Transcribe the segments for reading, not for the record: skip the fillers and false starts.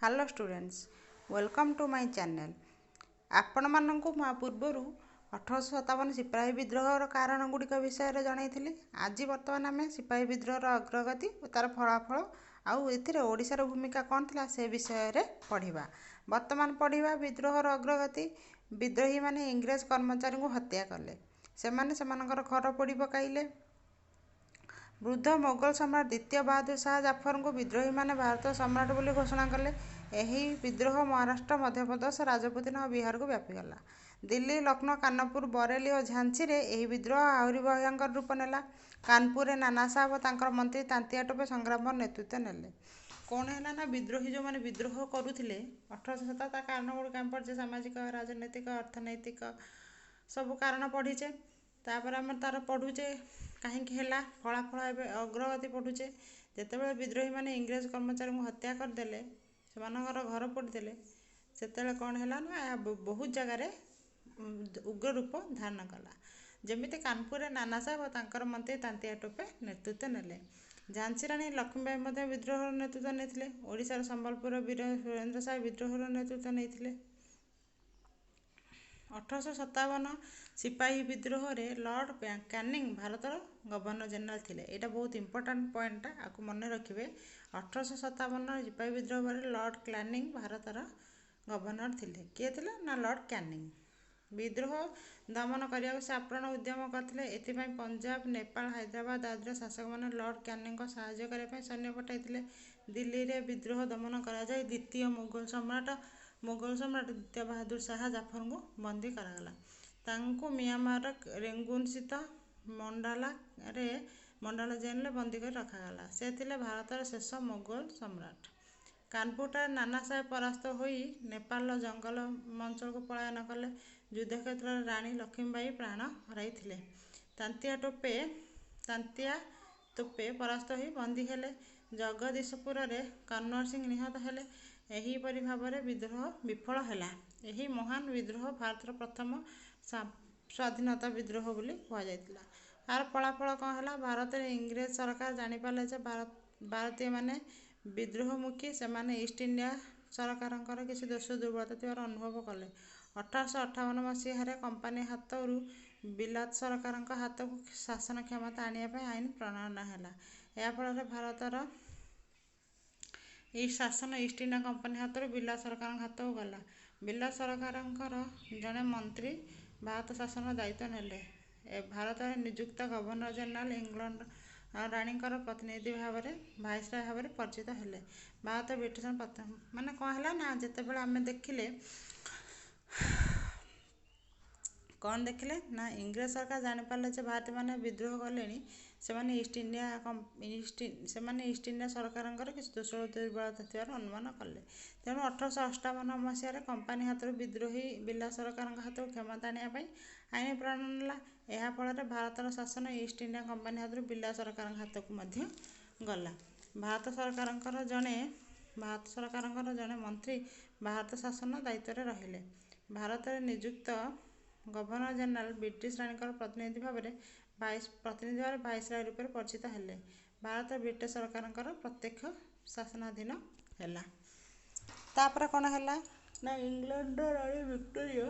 Hello students, welcome to my channel. ଆପଣମାନଙ୍କୁ ମୁଁ ପୂର୍ବରୁ 1857 ସିପାହୀ ବିଦ୍ରୋହର କାରଣ ଗୁଡ଼ିକ ବିଷୟରେ ଜଣାଇଥିଲି। ଆଜି ବର୍ତ୍ତମାନ ଆମେ ସିପାହୀ ବିଦ୍ରୋହର ଅଗ୍ରଗତି ଓ ତା'ର ଫଳାଫଳ ଆଉ ଏଥିରେ ଓଡ଼ିଶାର ଭୂମିକା କ'ଣ ଥିଲା, ସେ ବିଷୟରେ ପଢ଼ିବା। ବର୍ତ୍ତମାନ ପଢ଼ିବା ବିଦ୍ରୋହର ଅଗ୍ରଗତି। ବିଦ୍ରୋହୀମାନେ ଇଂରେଜ କର୍ମଚାରୀଙ୍କୁ ହତ୍ୟା କଲେ, ସେମାନେ ସେମାନଙ୍କର ଘର ପୋଡ଼ି ପକାଇଲେ। ବୃଦ୍ଧ ମୋଗଲ ସମ୍ରାଟ ଦ୍ୱିତୀୟ ବାହାଦୁର ଶାହ ଜାଫରଙ୍କୁ ବିଦ୍ରୋହୀମାନେ ଭାରତର ସମ୍ରାଟ ବୋଲି ଘୋଷଣା କଲେ। ଏହି ବିଦ୍ରୋହ ମହାରାଷ୍ଟ୍ର, ମଧ୍ୟପ୍ରଦେଶ, ରାଜପୁତାନା ଓ ବିହାରକୁ ବ୍ୟାପିଗଲା। ଦିଲ୍ଲୀ, ଲକ୍ଷ୍ନୌ, କାନପୁର, ବରେଲି ଓ ଝାନ୍ସୀରେ ଏହି ବିଦ୍ରୋହ ଆହୁରି ଭୟଙ୍କର ରୂପ ନେଲା। କାନପୁରରେ ନାନା ସାହେବ ଓ ତାଙ୍କର ମନ୍ତ୍ରୀ ତାନ୍ତିଆ ଟୋପେ ସଂଗ୍ରାମର ନେତୃତ୍ୱ ନେଲେ। କ'ଣ ହେଲା ନା, ବିଦ୍ରୋହୀ ଯେଉଁମାନେ ବିଦ୍ରୋହ କରୁଥିଲେ 1807, ତା କାରଣ ଗୁଡ଼ିକ ଆମେ ପଢ଼ିଛେ। ସାମାଜିକ, ରାଜନୈତିକ, ଅର୍ଥନୈତିକ ସବୁ କାରଣ ପଢ଼ିଛେ। ତାପରେ ଆମେ ତା'ର ପଢ଼ୁଛେ କାହିଁକି ହେଲା, ଫଳାଫଳ, ଏବେ ଅଗ୍ରଗତି ପଢ଼ୁଛେ। ଯେତେବେଳେ ବିଦ୍ରୋହୀମାନେ ଇଂରେଜ କର୍ମଚାରୀଙ୍କୁ ହତ୍ୟା କରିଦେଲେ, ସେମାନଙ୍କର ଘର ପୋଡ଼ିଦେଲେ, ସେତେବେଳେ କ'ଣ ହେଲା ନା, ଏହା ବହୁତ ଜାଗାରେ ଉଗ୍ର ରୂପ ଧାରଣ କଲା। ଯେମିତି କାନପୁରରେ ନାନା ସାହେବ ଓ ତାଙ୍କର ମନ୍ତ୍ରୀ ତାନ୍ତିଆ ଟୋପେ ନେତୃତ୍ୱ ନେଲେ। ଝାନ୍ସୀ ରାଣୀ ଲକ୍ଷ୍ମୀବାଇ ମଧ୍ୟ ବିଦ୍ରୋହର ନେତୃତ୍ୱ ନେଇଥିଲେ। ଓଡ଼ିଶାର ସମ୍ବଲପୁରର ବୀର ସୁରେନ୍ଦ୍ର ସାଏ ବିଦ୍ରୋହର ନେତୃତ୍ୱ ନେଇଥିଲେ। 1857 ସିପାହୀ ବିଦ୍ରୋହରେ ଲର୍ଡ଼ କ୍ୟାନିଂ ଭାରତର ଗଭର୍ଣ୍ଣର ଜେନେରାଲ ଥିଲେ। ଏଇଟା ବହୁତ ଇମ୍ପୋର୍ଟାଣ୍ଟ ପଏଣ୍ଟଟା, ଆକୁ ମନେ ରଖିବେ। 1857 ସିପାହୀ ବିଦ୍ରୋହ ପରେ ଲର୍ଡ଼ କ୍ୟାନିଂ ଭାରତର ଗଭର୍ଣ୍ଣର ଥିଲେ। କିଏ ଥିଲେ ନା, ଲର୍ଡ଼ କ୍ୟାନିଂ। ବିଦ୍ରୋହ ଦମନ କରିବାକୁ ସେ ଆପ୍ରାଣ ଉଦ୍ୟମ କରିଥିଲେ। ଏଥିପାଇଁ ପଞ୍ଜାବ, ନେପାଳ, ହାଇଦ୍ରାବାଦ ଆଦିର ଶାସକମାନେ ଲର୍ଡ଼ କ୍ୟାନିଂଙ୍କ ସାହାଯ୍ୟ କରିବା ପାଇଁ ସୈନ୍ୟ ପଠାଇଥିଲେ। ଦିଲ୍ଲୀରେ ବିଦ୍ରୋହ ଦମନ କରାଯାଇ ଦ୍ୱିତୀୟ ମୋଗଲ ସମ୍ରାଟ ଦ୍ୱିତୀୟ ବାହାଦୁର ଶାହା ଜାଫରଙ୍କୁ ବନ୍ଦୀ କରାଗଲା। ତାଙ୍କୁ ମିଆଁମାରର ରେଙ୍ଗୁନସ୍ଥିତ ମଣ୍ଡାଲାରେ ମଣ୍ଡାଲା ଜେଲରେ ବନ୍ଦୀ କରି ରଖାଗଲା। ସେ ଥିଲେ ଭାରତର ଶେଷ ମୋଗଲ ସମ୍ରାଟ। କାନପୁରଠାରେ ନାନା ସାହେବ ପରାସ୍ତ ହୋଇ ନେପାଳର ଜଙ୍ଗଲ ଅଞ୍ଚଳକୁ ପଳାୟନ କଲେ। ଯୁଦ୍ଧକ୍ଷେତ୍ରରେ ରାଣୀ ଲକ୍ଷ୍ମୀବାଇ ପ୍ରାଣ ହରାଇଥିଲେ। ତାନ୍ତିଆ ଟୋପେ ପରାସ୍ତ ହୋଇ ବନ୍ଦୀ ହେଲେ। ଜଗଦୀଶପୁରରେ କନ୍ୱର ସିଂ ନିହତ ହେଲେ। ଏହିପରି ଭାବରେ ବିଦ୍ରୋହ ବିଫଳ ହେଲା। ଏହି ମହାନ ବିଦ୍ରୋହ ଭାରତର ପ୍ରଥମ ସ୍ୱାଧୀନତା ବିଦ୍ରୋହ ବୋଲି କୁହାଯାଇଥିଲା। ଏହାର ଫଳାଫଳ କ'ଣ ହେଲା? ଭାରତରେ ଇଂରେଜ ସରକାର ଜାଣିପାରିଲେ ଯେ ଭାରତୀୟମାନେ ବିଦ୍ରୋହମୁଖୀ। ସେମାନେ ଇଷ୍ଟ ଇଣ୍ଡିଆ ସରକାରଙ୍କର କିଛି ଦୋଷ ଦୁର୍ବଳତା ଥିବାର ଅନୁଭବ କଲେ। 1858 ମସିହାରେ କମ୍ପାନୀ ହାତରୁ ବିଲାତ ସରକାରଙ୍କ ହାତକୁ ଶାସନ କ୍ଷମତା ଆଣିବା ପାଇଁ ଆଇନ ପ୍ରଣୟନ ହେଲା। ଏହା ଫଳରେ ଭାରତର ଏହି ଶାସନ ଇଷ୍ଟ ଇଣ୍ଡିଆ କମ୍ପାନୀ ହାତରୁ ବିଲାତ ସରକାରଙ୍କ ହାତକୁ ଗଲା। ବିଲାତ ସରକାରଙ୍କର ଜଣେ ମନ୍ତ୍ରୀ ଭାରତ ଶାସନର ଦାୟିତ୍ୱ ନେଲେ। ଭାରତରେ ନିଯୁକ୍ତ ଗଭର୍ଣ୍ଣର ଜେନେରାଲ ଇଂଲଣ୍ଡ ରାଣୀଙ୍କର ପ୍ରତିନିଧି ଭାବରେ ଭାଇସରାୟ ଭାବରେ ପରିଚିତ ହେଲେ। ଭାରତ ବ୍ରିଟିଶ ମାନେ କ'ଣ ହେଲା ନା, ଯେତେବେଳେ ଆମେ ଦେଖିଲେ, କ'ଣ ଦେଖିଲେ ନା, ଇଂରେଜ ସରକାର ଜାଣିପାରିଲେ ଯେ ଭାରତୀୟମାନେ ବିଦ୍ରୋହ କଲେଣି, ସେମାନେ ଇଷ୍ଟ ଇଣ୍ଡିଆ ଇଷ୍ଟ ସେମାନେ ଇଷ୍ଟ ଇଣ୍ଡିଆ ସରକାରଙ୍କର କିଛି ଦୋଷ ଦୁର୍ବଳତା ଥିବାର ଅନୁମାନ କଲେ। ତେଣୁ 1858 ମସିହାରେ କମ୍ପାନୀ ହାତରୁ ବିଦ୍ରୋହୀ ବିଲାତ ସରକାରଙ୍କ ହାତକୁ କ୍ଷମତା ଆଣିବା ପାଇଁ ଆଇନ ପ୍ରଣୟନ ହେଲା। ଏହା ଫଳରେ ଭାରତର ଶାସନ ଇଷ୍ଟ ଇଣ୍ଡିଆ କମ୍ପାନୀ ହାତରୁ ବିଲାତ ସରକାରଙ୍କ ହାତକୁ ମଧ୍ୟ ଗଲା। ଭାରତ ସରକାରଙ୍କର ଜଣେ ମନ୍ତ୍ରୀ ଭାରତ ଶାସନ ଦାୟିତ୍ୱରେ ରହିଲେ। ଭାରତରେ ନିଯୁକ୍ତ ଗଭର୍ଣ୍ଣର ଜେନେରାଲ ବ୍ରିଟିଶ ରାଣୀଙ୍କର ପ୍ରତିନିଧି ଭାବରେ ଭାଇସରାୟ ରୂପରେ ପରିଚିତ ହେଲେ। ଭାରତ ବ୍ରିଟିଶ ସରକାରଙ୍କର ପ୍ରତ୍ୟକ୍ଷ ଶାସନାଧୀନ ହେଲା। ତାପରେ କ'ଣ ହେଲା ନା, ଇଂଲଣ୍ଡର ରାଣୀ ଭିକ୍ଟୋରିଆ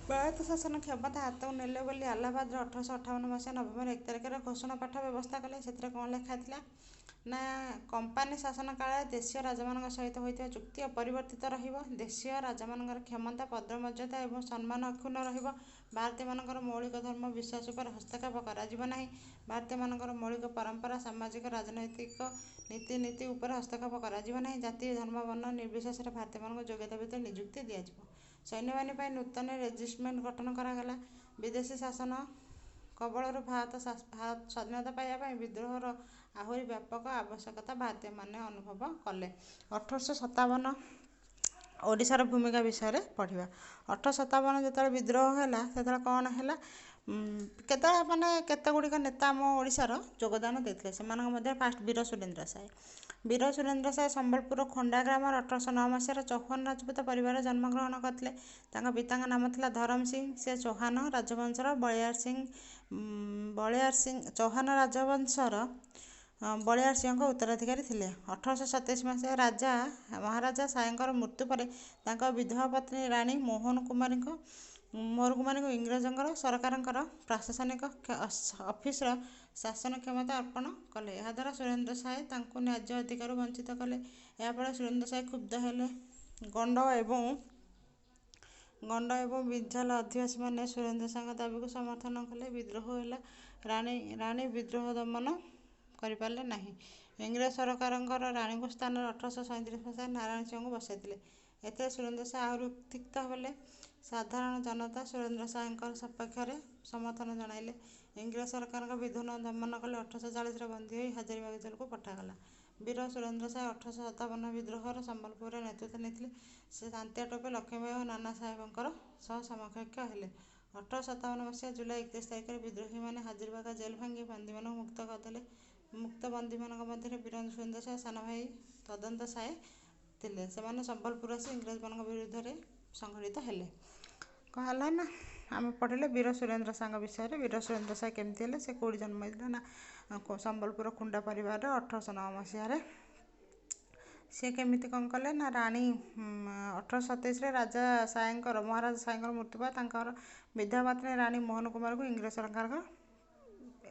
ଭାରତ ଶାସନ କ୍ଷମତା ହାତକୁ ନେଲେ ବୋଲି ଆହ୍ଲାବାଦରେ 1858 ମସିହା ନଭେମ୍ବର 1 ତାରିଖରେ ଘୋଷଣା ପାଠ ବ୍ୟବସ୍ଥା କଲେ। ସେଥିରେ କ'ଣ ଲେଖା ଥିଲା ନା, କମ୍ପାନୀ ଶାସନ କାଳରେ ଦେଶୀୟ ରାଜାମାନଙ୍କ ସହିତ ହୋଇଥିବା ଚୁକ୍ତି ଅପରିବର୍ତ୍ତିତ ରହିବ। ଦେଶୀୟ ରାଜାମାନଙ୍କର କ୍ଷମତା, ପଦ ମର୍ଯ୍ୟାଦା ଏବଂ ସମ୍ମାନ ଅକ୍ଷୁଣ୍ଣ ରହିବ। ଭାରତୀୟମାନଙ୍କର ମୌଳିକ ଧର୍ମ ବିଶ୍ୱାସ ଉପରେ ହସ୍ତକ୍ଷେପ କରାଯିବ ନାହିଁ। ଭାରତୀୟମାନଙ୍କର ମୌଳିକ ପରମ୍ପରା, ସାମାଜିକ, ରାଜନୈତିକ ନୀତି ଉପରେ ହସ୍ତକ୍ଷେପ କରାଯିବ ନାହିଁ। ଜାତି, ଧର୍ମ, ବର୍ଣ୍ଣ ନିର୍ବିଶେଷରେ ଭାରତୀୟମାନଙ୍କୁ ଯୋଗ୍ୟତା ଭିତରେ ନିଯୁକ୍ତି ଦିଆଯିବ। ସୈନ୍ୟବାହିନୀ ପାଇଁ ନୂତନ ରେଜିମେଣ୍ଟ ଗଠନ କରାଗଲା। ବିଦେଶୀ ଶାସନ କବଳରୁ ଭାରତ ସ୍ୱାଧୀନତା ପାଇବା ପାଇଁ ବିଦ୍ରୋହର ଆହୁରି ବ୍ୟାପକ ଆବଶ୍ୟକତା ଭାରତୀୟମାନେ ଅନୁଭବ କଲେ। 1857 ଓଡ଼ିଶାର ଭୂମିକା ବିଷୟରେ ପଢ଼ିବା। 1857 ଯେତେବେଳେ ବିଦ୍ରୋହ ହେଲା, ସେତେବେଳେ କ'ଣ ହେଲା? କେତେବେଳେ ମାନେ କେତେ ଗୁଡ଼ିକ ନେତା ଆମ ଓଡ଼ିଶାର ଯୋଗଦାନ ଦେଇଥିଲେ। ସେମାନଙ୍କ ମଧ୍ୟରେ ଫାଷ୍ଟ ବୀର ସୁରେନ୍ଦ୍ର ସାଏ। ବୀର ସୁରେନ୍ଦ୍ର ସାଏ ସମ୍ବଲପୁରର ଖୋଣ୍ଡା ଗ୍ରାମର 1809 ମସିହାରେ ଚୌହାନ ରାଜପୁତ ପରିବାରରେ ଜନ୍ମଗ୍ରହଣ କରିଥିଲେ। ତାଙ୍କ ପିତାଙ୍କ ନାମ ଥିଲା ଧରମ ସିଂ। ସେ ଚୌହାନ ରାଜବଂଶର ବଳିୟାର ସିଂ ଚୌହାନ ରାଜବଂଶର ବଳିଆର ସିଂହଙ୍କ ଉତ୍ତରାଧିକାରୀ ଥିଲେ। 1827 ମସିହା ରାଜା ମହାରାଜା ସାହେବଙ୍କର ମୃତ୍ୟୁ ପରେ ତାଙ୍କ ବିଧବା ପତ୍ନୀ ରାଣୀ ମୋହନ କୁମାରୀଙ୍କ ମୋହନ କୁମାରୀଙ୍କୁ ଇଂରେଜଙ୍କର ସରକାରଙ୍କର ପ୍ରଶାସନିକ ଅଫିସର ଶାସନ କ୍ଷମତା ଅର୍ପଣ କଲେ। ଏହାଦ୍ୱାରା ସୁରେନ୍ଦ୍ର ସାଏ ତାଙ୍କୁ ନ୍ୟାଯ୍ୟ ଅଧିକାରରୁ ବଞ୍ଚିତ କଲେ। ଏହାଫଳରେ ସୁରେନ୍ଦ୍ର ସାଏ କ୍ଷୁବ୍ଧ ହେଲେ। ଗଣ୍ଡ ଏବଂ ଗଣ୍ଡ ଏବଂ ବିଞ୍ଝାଲ ଅଧିବାସୀମାନେ ସୁରେନ୍ଦ୍ର ସାଏଙ୍କ ଦାବିକୁ ସମର୍ଥନ କଲେ। ବିଦ୍ରୋହ ହେଲା। ରାଣୀ ବିଦ୍ରୋହ ଦମନ କରିପାରିଲେ ନାହିଁ। ଇଂରେଜ ସରକାରଙ୍କର ରାଣୀଙ୍କ ସ୍ଥାନରେ 1837 ମସିହାରେ ନାରାୟଣ ସିଂହଙ୍କୁ ବସାଇଥିଲେ। ଏଥିରେ ସୁରେନ୍ଦ୍ର ସାଏ ଆହୁରି ଉତ୍ତ୍ୟକ୍ତ ହେଲେ। ସାଧାରଣ ଜନତା ସୁରେନ୍ଦ୍ର ସାଏଙ୍କ ସପକ୍ଷରେ ସମର୍ଥନ ଜଣାଇଲେ। ଇଂରେଜ ସରକାରଙ୍କ ବିଦ୍ରୋହ ଦମନ କଲେ। 1840ରେ ବନ୍ଦୀ ହୋଇ ହାଜାରିବାଗ ଜେଲକୁ ପଠାଗଲା। ବୀର ସୁରେନ୍ଦ୍ର ସାଏ 1857 ବିଦ୍ରୋହର ସମ୍ବଲପୁରରେ ନେତୃତ୍ୱ ନେଇଥିଲେ। ସେ ତାନ୍ତିଆ ଟୋପେ, ଲକ୍ଷ୍ମୀବାଇ ଓ ନାନା ସାହେବଙ୍କର ସହ ସମକକ୍ଷ ହେଲେ। 1857 ମସିହା ଜୁଲାଇ 31 ତାରିଖରେ ବିଦ୍ରୋହୀମାନେ ହାଜିରବାଗ ଜେଲ ଭାଙ୍ଗି ବନ୍ଦୀମାନଙ୍କୁ ମୁକ୍ତ କରିଦେଲେ। ମୁକ୍ତ ବନ୍ଦୀମାନଙ୍କ ମଧ୍ୟରେ ବୀର ସୁରେନ୍ଦ୍ର ସାଏ, ସାନ ଭାଇ ତଦନ୍ତ ସାଏ ଥିଲେ। ସେମାନେ ସମ୍ବଲପୁର ଆସି ଇଂରେଜମାନଙ୍କ ବିରୁଦ୍ଧରେ ସଂଗଠିତ ହେଲେ। କ'ଣ ହେଲା ନା, ଆମେ ପଢ଼ିଲେ ବୀର ସୁରେନ୍ଦ୍ର ସାଏଙ୍କ ବିଷୟରେ। ବୀର ସୁରେନ୍ଦ୍ର ସାଏ କେମିତି ହେଲେ, ସେ କେଉଁଠି ଜନ୍ମ ହେଇଥିଲେ ନା ସମ୍ବଲପୁର ଖୁଣ୍ଡା ପରିବାରରେ 1809 ମସିହାରେ। ସିଏ କେମିତି କ'ଣ କଲେ ନା, ରାଣୀ 1827ରେ ରାଜା ସାଏଙ୍କର ମହାରାଜା ସାଏଙ୍କର ମୃତ୍ୟୁ ପରେ ତାଙ୍କର ବିଧବା ପତ୍ନୀ ରାଣୀ ମୋହନ କୁମାରଙ୍କୁ ଇଂରେଜ ସରକାରଙ୍କ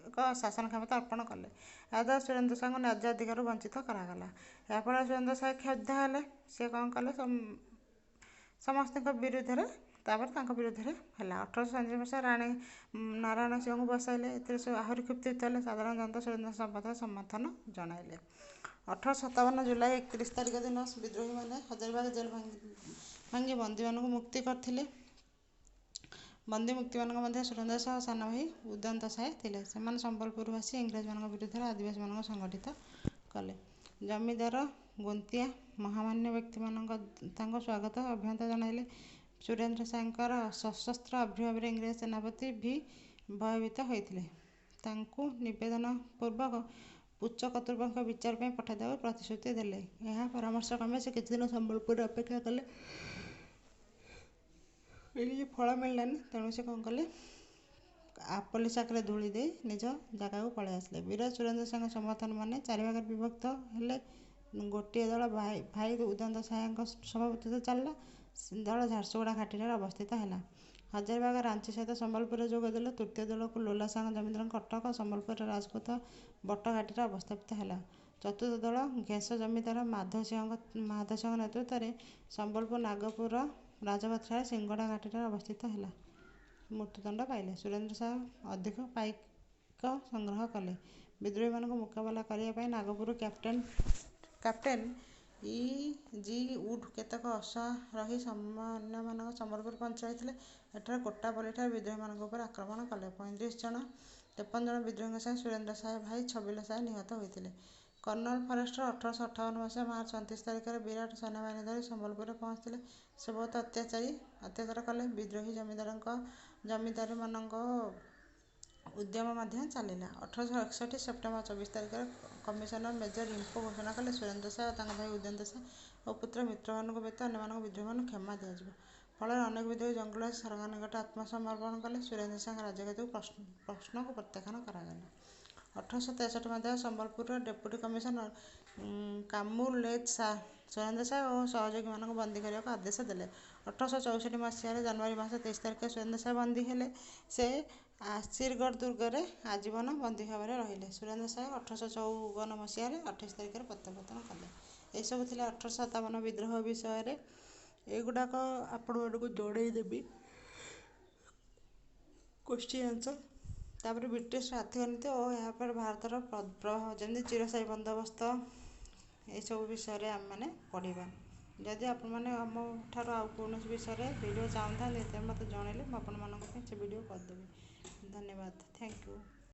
ଏକ ଶାସନ କ୍ଷମତା ଅର୍ପଣ କଲେ। ଏହାଦ୍ୱାରା ସୁରେନ୍ଦ୍ର ସାଏଙ୍କୁ ନ୍ୟାଯ୍ୟ ଅଧିକାରରୁ ବଞ୍ଚିତ କରାଗଲା। ଏହାଫଳରେ ସୁରେନ୍ଦ୍ର ସାଏ କ୍ଷୁବ୍ଧ ହେଲେ। ସିଏ କ'ଣ କଲେ? ସମସ୍ତଙ୍କ ବିରୁଦ୍ଧରେ, ତାପରେ ତାଙ୍କ ବିରୁଦ୍ଧରେ ହେଲା। 1837 ମସିହା ରାଣୀ ନାରାୟଣ ସିଂହଙ୍କୁ ବସାଇଲେ। ଏଥିରେ ସେ ଆହୁରି କ୍ଷୁବ୍ଧିତ ହେଲେ। ସାଧାରଣ ଜନତା ସୁରେନ୍ଦ୍ର ସମ୍ପଦର ସମର୍ଥନ ଜଣାଇଲେ। 1857 ଜୁଲାଇ 31 ତାରିଖ ଦିନ ବିଦ୍ରୋହୀମାନେ ହଜାରିବାଗ ଜେଲ ଭାଙ୍ଗି ବନ୍ଦୀମାନଙ୍କୁ ମୁକ୍ତି କରିଥିଲେ। ବନ୍ଦୀ ମୁକ୍ତିମାନଙ୍କ ମଧ୍ୟରେ ସୁରେନ୍ଦ୍ର ସାଏ ଓ ସାନ ଭାଇ ଉଦନ୍ତ ସାଏ ଥିଲେ। ସେମାନେ ସମ୍ବଲପୁର ଆସି ଇଂରେଜମାନଙ୍କ ବିରୁଦ୍ଧରେ ଆଦିବାସୀମାନଙ୍କୁ ସଂଗଠିତ କଲେ। ଜମିଦାର, ଗୁନ୍ତିଆ, ମହାମାନ୍ୟ ବ୍ୟକ୍ତିମାନଙ୍କ ତାଙ୍କୁ ସ୍ୱାଗତ ଅଭିବାଦନ ଜଣାଇଲେ। ସୁରେନ୍ଦ୍ର ସାଏଙ୍କର ସଶସ୍ତ୍ର ଆବିର୍ଭାବରେ ଇଂରେଜ ସେନାପତି ଭି ଭୟଭୀତ ହୋଇଥିଲେ। ତାଙ୍କୁ ନିବେଦନ ପୂର୍ବକ ଉଚ୍ଚ କର୍ତ୍ତୃପକ୍ଷ ବିଚାର ପାଇଁ ପଠାଇଦେବାକୁ ପ୍ରତିଶ୍ରୁତି ଦେଲେ। ଏହା ପରାମର୍ଶ କ୍ରମେ ସେ କିଛିଦିନ ସମ୍ବଲପୁରରେ ଅପେକ୍ଷା କଲେ। କିଛି ଫଳ ମିଳିଲାନି, ତେଣୁ ସେ କ'ଣ କଲେ? ପୋଲିସ ଆଖିରେ ଧୂଳି ଦେଇ ନିଜ ଜାଗାକୁ ପଳାଇ ଆସିଲେ। ବୀର ସୁରେନ୍ଦ୍ର ସାଏଙ୍କ ସମର୍ଥକମାନେ ଚାରି ଭାଗରେ ବିଭକ୍ତ ହେଲେ। ଗୋଟିଏ ଦଳ ଭାଇ ଉଦନ୍ତ ସାଏଙ୍କ ସଭାପତିତ୍ୱ ଚାଲିଲା। ଦଳ ଝାରସୁଗୁଡ଼ା ଘାଟିଠାରେ ଅବସ୍ଥିତ ହେଲା। ହଜାରିବାଗ, ରାଞ୍ଚି ସହିତ ସମ୍ବଲପୁରରେ ଯୋଗ ଦେଲେ। ତୃତୀୟ ଦଳକୁ ଲୋଲାସାଙ୍ଗ ଜମିଦାରଙ୍କ କଟକ, ସମ୍ବଲପୁର ରାଜପୁତ ବଟଘାଟିରେ ଅବସ୍ଥାପିତ ହେଲା। ଚତୁର୍ଥ ଦଳ ଘେଁସ ଜମିଦାର ମାଧୋ ସିଂହଙ୍କ ନେତୃତ୍ୱରେ ସମ୍ବଲପୁର ନାଗପୁର ରାଜପଥଠାରେ ସିଙ୍ଗଡ଼ା ଘାଟିଠାରେ ଅବସ୍ଥିତ ହେଲା। ମୃତ୍ୟୁଦଣ୍ଡ ପାଇଲେ। ସୁରେନ୍ଦ୍ର ସାଏ ଅଧିକ ପାଇକ ସଂଗ୍ରହ କଲେ। ବିଦ୍ରୋହୀମାନଙ୍କୁ ମୁକାବିଲା କରିବା ପାଇଁ Nagpur captain E G Wood କେତେକ ଅଶ୍ୱାରୋହୀ ସୈନ୍ୟମାନଙ୍କ ସମ୍ବଲପୁର ପହଞ୍ଚାଇଥିଲେ। ଏଠାରେ କୋଟାପଲ୍ଲୀଠାରେ ବିଦ୍ରୋହୀମାନଙ୍କ ଉପରେ ଆକ୍ରମଣ କଲେ। 35 ଜଣ 53 ଜଣ ବିଦ୍ରୋହୀଙ୍କ ସାଙ୍ଗେ ସୁରେନ୍ଦ୍ର ସାଏ ଭାଇ ଛବିଲ ସାଏ ନିହତ ହୋଇଥିଲେ। କର୍ଣ୍ଣଲ ଫରେଷ୍ଟର 1858 ମସିହା ମାର୍ଚ୍ଚ 29 ତାରିଖରେ ବିରାଟ ସୈନ୍ୟବାହିନୀ ଧରି ସମ୍ବଲପୁରରେ ପହଞ୍ଚିଥିଲେ। ସେ ବହୁତ ଅତ୍ୟାଚାର କଲେ। ବିଦ୍ରୋହୀ ଜମିଦାରମାନଙ୍କ ଉଦ୍ୟମ ମଧ୍ୟ ଚାଲିଲା। 1861 ସେପ୍ଟେମ୍ବର 24 ତାରିଖରେ କମିଶନର ମେଜର ଇମ୍ପୋ ଘୋଷଣା କଲେ, ସୁରେନ୍ଦ୍ର ସାଏ ଓ ତାଙ୍କ ଭାଇ ଉଦନ୍ତ ସାଏ ଓ ପୁତ୍ର ମିତ୍ରଭାନୁଙ୍କ ବ୍ୟତୀତ ଅନ୍ୟମାନଙ୍କୁ ବିଦ୍ରୋହୀମାନଙ୍କୁ କ୍ଷମା ଦିଆଯିବ। ଫଳରେ ଅନେକ ବିଦ୍ରୋହୀ ଜଙ୍ଗଲରୁ ଆସି ସରକାରଙ୍କ ନିକଟରେ ଆତ୍ମସମର୍ପଣ କଲେ। ସୁରେନ୍ଦ୍ର ସାଏଙ୍କ ରାଜଗାଦିକୁ ପ୍ରଶ୍ନକୁ ପ୍ରତ୍ୟାଖ୍ୟାନ କରାଗଲା। 1863 ମସିହା ସମ୍ବଲପୁରର ଡେପୁଟି କମିଶନର କାମୁଲେଜ ସୁରେନ୍ଦ୍ର ସାଏ ଓ ସହଯୋଗୀମାନଙ୍କୁ ବନ୍ଦୀ କରିବାକୁ ଆଦେଶ ଦେଲେ। 1864 ମସିହାରେ ଜାନୁଆରୀ ମାସ 23 ତାରିଖରେ ସୁରେନ୍ଦ୍ର ସାଏ ବନ୍ଦୀ ହେଲେ। ସେ ଆସିରଗଡ଼ ଦୁର୍ଗରେ ଆଜୀବନ ବନ୍ଦୀ ଭାବରେ ରହିଲେ। ସୁରେନ୍ଦ୍ର ସାଏ 1854 ମସିହାରେ 28 ତାରିଖରେ ପ୍ରତ୍ୟାବର୍ତ୍ତନ କଲେ। ଏସବୁ ଥିଲା 1857 ବିଦ୍ରୋହ ବିଷୟରେ। ଏଗୁଡ଼ାକ ଆପଣମାନଙ୍କୁ ଜଣେଇଦେବି କୋଶ୍ଚିନ୍ ଆନ୍ସର୍। ତାପରେ ବ୍ରିଟିଶର ଆର୍ଥିକ ନୀତି ଓ ଏହାପରେ ଭାରତର ପ୍ରଭାବ, ଯେମିତି ଚିରସ୍ଥାୟୀ ବନ୍ଦୋବସ୍ତ, ଏସବୁ ବିଷୟରେ ଆମେମାନେ ପଢ଼ିବା। ଯଦି ଆପଣମାନେ ଆମ ଠାରୁ ଆଉ କୌଣସି ବିଷୟରେ ଭିଡ଼ିଓ ଚାହୁଁଥାନ୍ତି, ତେବେ ମୋତେ ଜଣାଇଲେ ମୁଁ ଆପଣମାନଙ୍କ ପାଇଁ ସେ ଭିଡ଼ିଓ କରିଦେବି। ଧନ୍ୟବାଦ, thank you.